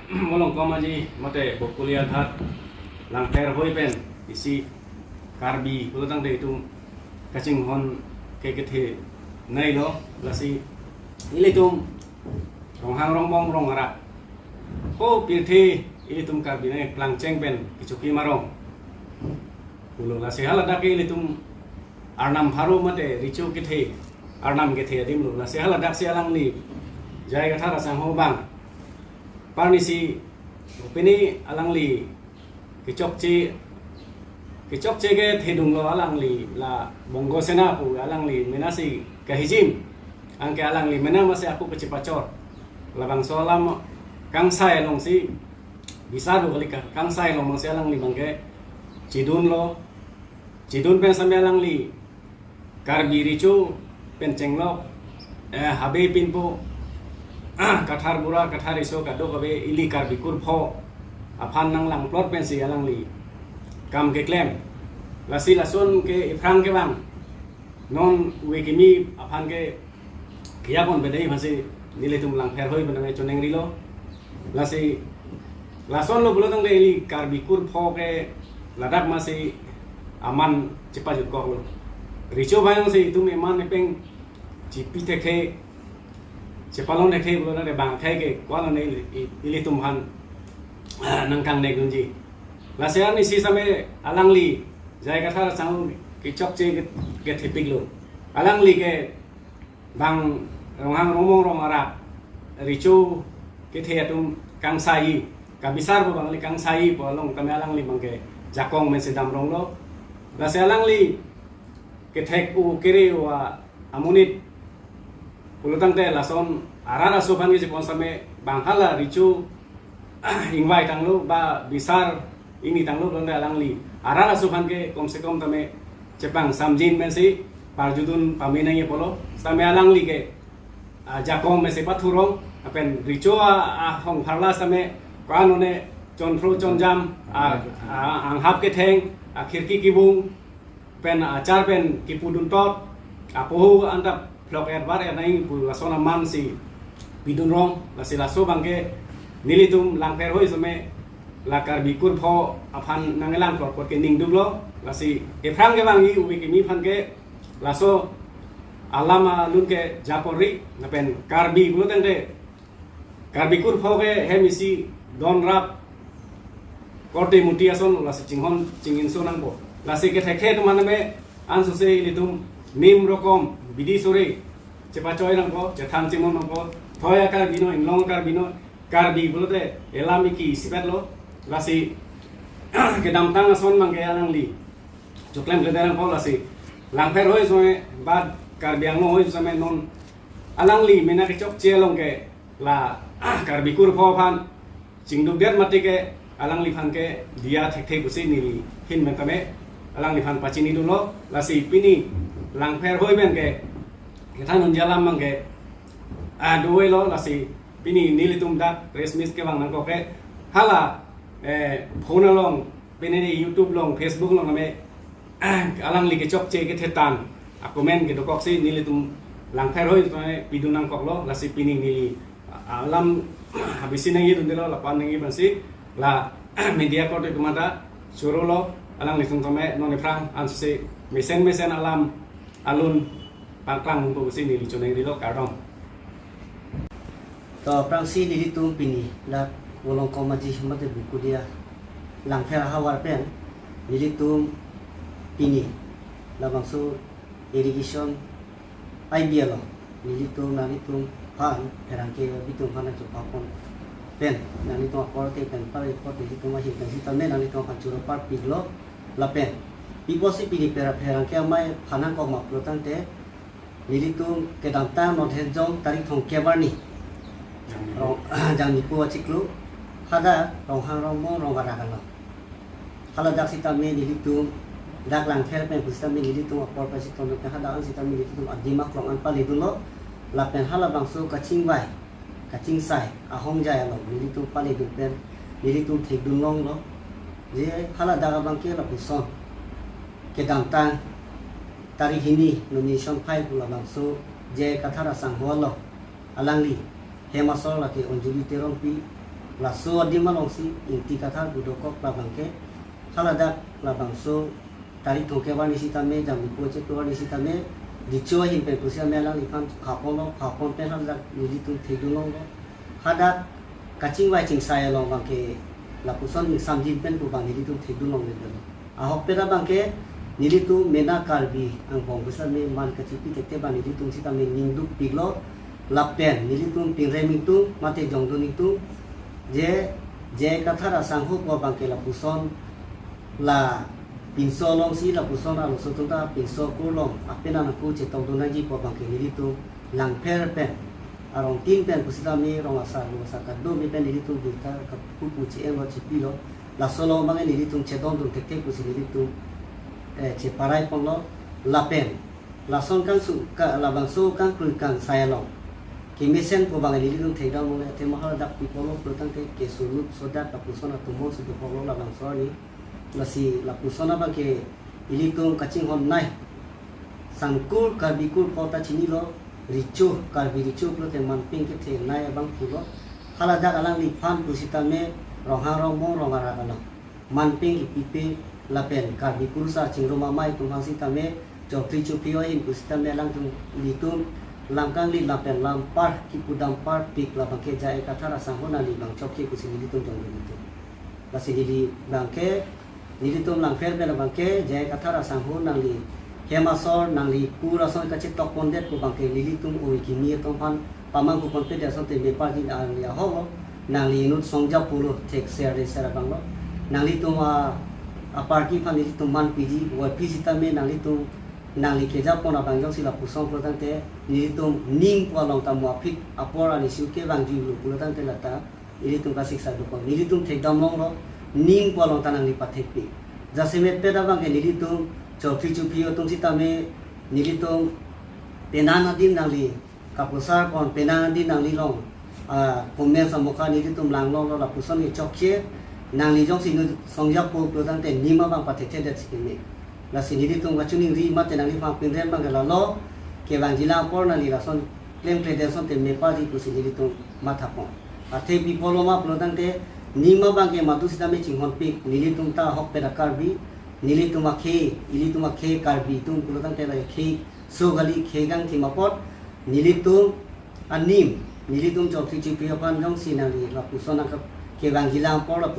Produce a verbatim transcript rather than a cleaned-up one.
Molongkom Aji mate Bokolia Ghat Langpher Hoi pen isi Karbi pulotangte itum kachinghon ke kethe nailo, lasi ilitum Ronghang Rongbong Rong Arak ho pirthe ilitum Karbi nangkeplang cheng pen kechokim arong pulo, lasi haladak ke ilitum Arnam pharo mate recho kethe, Arnam kethe adim lo, lasi haladak si alangli J I Kathar asangho abang parnisi pini alangli kechokche, kechokche kethedung lo, alangli la Bongo Sena pu alangli mena si kahijim, anke alangli mena masi ako kachepachor, labangso alam kangsai alongsi bisar do kali ka, kangsai along masi alangli abangke chedun lo, chedun pen sitame alangli Karbi recho pen chenglok, eh, habe pinpo, Kathar bura, Kathar riso kadokave ili Karbi kur pho aphan nanglangplot pensi alangli kam keklem. Lasi lason ke ephrang kevang non ove kimi aphan ke kiyapon bedai masi nelitum Langpher Hoi pen nangchonengrilo. Lasi lason lo pulotangte ili Karbi kur pho ke ladak masi aman chepajutkok lo. Recho abang si itum eman epeng chepi thekthe, chepalon thekthe pulotangte bang akhei ke ko-an lo ne ili, i-, ilitum aphan, ah, nangkangnekdunji. Lasi arnisi sitame alangli J I Kathar asangho kechokche ke, kethepik lo. Alangli ke bang Ronghang Rongbong Rong Arak recho kethe atum kangsai, kabisar pu bang ili kangsai pu along tame alangli abangke jakong mensi damrong lo. Lasi alangli kethek-o kere-o amonit pulotangte lason arat aso aphan ke chepon sitame bang hala recho ingvai tanglo ba bisar ingni tanglo pulotangte alangli arat aso aphan ke komse kom tame chepangsamjin pensi parjudun pame nangji apotlo, sitame alangli ke, ah, jakong mesi pathurong, lapen recho a, ahong pharla sitame ko-an lo ne chonphro chonjam, ah, ah, anghap ketheng, ah, khirki kibung, pen achar pen kipuduntot, apoho anta phlok-et var-et nangji pu lason aman si pidunrong, lasi laso abangke nelitum Langpher Hoi sitame la Karbi kur pho aphan nanglangplot apot ke ningduk lo, lasi ephrang kevangji ove kimi aphan ke laso alam alun ke japori, lapen Karbi pulotangte Karbi kur pho ke hem isi don rap korte muti ason lasi chinghon chinginso nangpo. Lasi kethekthe atum aphan tame ansose ilitum nim rokom bidi sore chepachoi nangpo, chethan chimon nangpo. Thoi a-Karbi noi, inglong a-Karbi noi, Karbi pulote elam iki isipet lo. Lasi kedamtang ason abangke alangli choklemkle nangpo, lasi Langpher Hoi sitame ba Karbi Anglong Hoi sitame non alangli mena kechokche along ke la Karbi kur pho aphan chingdukdet mati ke alangliphan ke diya thekthe pusi neli ahin pen tame alangliphan pachinidunlo. Lasi pini Langpher Hoi pen ke kethandunji alam abangke, ah, do-elo, lasi pini nelitum dak press meet kevang nangkok ke hala, eh, phone along, pini YouTube along, Facebook along tame alangli kechokche kethe tan a-comment kedokoksi nelitum Langpher Hoi tame pidun nangkoklo, lasi pini neli alam habisi nangjidundelo, lapu-an nangji pensi la media korte atum ta chorolo, alanglitum tame non ephrang ansose mesen mesen alam alun pangklang nangpo pusi neli chonengrilo, kardom. To aphrangsi nelitum pini dak Volongkom Aji mate Bokolia Langpher ahavar pen nelitum pini labangso irrigation I B along nelitum nanglitum aphan pherangke abitum aphan nangchepapon pen nanglitum akorte pen pare apot nelitum ahin pen sitame nanglitum aphan choro parpiklo lapen pi apotsi pini pera pherangke amei aphan nangkok ma pulotangte nelitum kedamtang non hejong tarik thomkep arni Rong, Jangmipo achiklo hadak Ronghang Rongbong Rong Arak along. Haladak sitame nelitum dak Langpher pen pusitame nelitum apor pen si ton pen hadak an sitame nelitum adim aklong an paledunlo lapen halabangso kachingvai kachingsai ahongjai along nelitum paledun pen nelitum thekdunlonglo. Je haladak abangke lapuson kedamtang tarik hini nomination file pu labangso J I Kathar asangho along alangli hem asor lake Anjali Terongpi, Laso adim alongsi Ingti Kathar pu dokok labang ke, haladak labangso tarik thomkep arni sitame, Jangmi kho cheptu arni sitame, Richo ahin pen pusi ame alangliphan khapon lo, khapon pen haladak nelitum thekdun longlo. Hadak kachingvai chingsai along abang ke lapuson ingsamjin pen pu abang nelitum thekdun longle lo. Ahokpet abang ke nelitum mena Karbi angbong besar me man kachipi thekthe abang nelitum sitame ningduk piklo, lapen nelitum pinrem ingtung mate jongdun ingtung, je J I Kathar asangho pu abang ke lapuson la pinso alongsi lapuson arloso atum ta pinso kurlong apenan ako chetongdun nangji pu abang ke nelitum Langpher pen, arong tin pen pusitame rong asar lo asar kadokave pen nelitum birta kapu pu che-en lo chipilo. Laso along abang nelitum chedondun thekthe pusi nelitum, eh, cheparai ponlo. Lapen lason kangsu ka, labangso kangkrui kangsai along kemesen pu abang nelitum thekdam longle, athema haladak pi apotlo pulotangte keso lut sodak lapuson atum monsi dokoklo labangso arni. Lasi lapuson abang ke ilitum kachinghon nai. Sangkur Karbi kur pho ta chinilo, Richo, Karbi Richo pulote manpeng kethenei abang pulo. Haladak alangliphan pusitame Ronghang Rongmong Rong Arak along manpeng kipipe lapen Karbi kurusar chingrum amei atum aphan sitame Chokri Chophi ahin pusitame alangtum ilitum lam kanglit lapen lam par kipu dam parpik labang ke J I Kathar asangho nangli abang chokche pusi nelitum jongdun ingtung. Lasi neli abang ke, nelitum Langpher pen abang ke J I Kathar asangho nangli hem asor nangli kur ason kachetok pondet pu abang ke nelitum oi kimi atum aphan pamanghu ponpedet asonte meparji nangli ahoklo, nangli inut songja pulo thek ser de ser abang lo. Nanglitum a, aparki aphan nelitum man piji, wai pi sitame nanglitum nangli kejapon abang jongsi lapuson pulotangte nelitum ning pu along ta mo aphi apor arni si kevangji lo pulotangte lata ilitum kasiksa dokok. Nelitum thekdam longlo, ning pu along ta nangli pathekpik. Jasemet pet abang ke nelitum Chokri Chophi atum sitame nelitum penang adim nangli kapusar pon, penang adim nangli along, ah, comment samokha nelitum lang longlo, lapuson ni chokche, nangli jongsi inut songja pu pulotangte ning abang pathekthedet si keme. Lasi nelitum kachiningri mate nangliphan pinrem abang ke lalo, kevangji lang apor nangli lason klemkledet asonte meparji pusi nelitum mathapon. Athe pi apotlo ma pulotangte ning abang ke madu sitame chinghonpik, nelitum ta ahokpet a Karbi, nelitum akhei, ilitum akhei Karbi atum pulotangte la khei so gali khei kangthim apot, nelitum anim, nelitum Chokri Chophi aphan jongsi nangli lapuson nangkap kevangji lang apor lapuson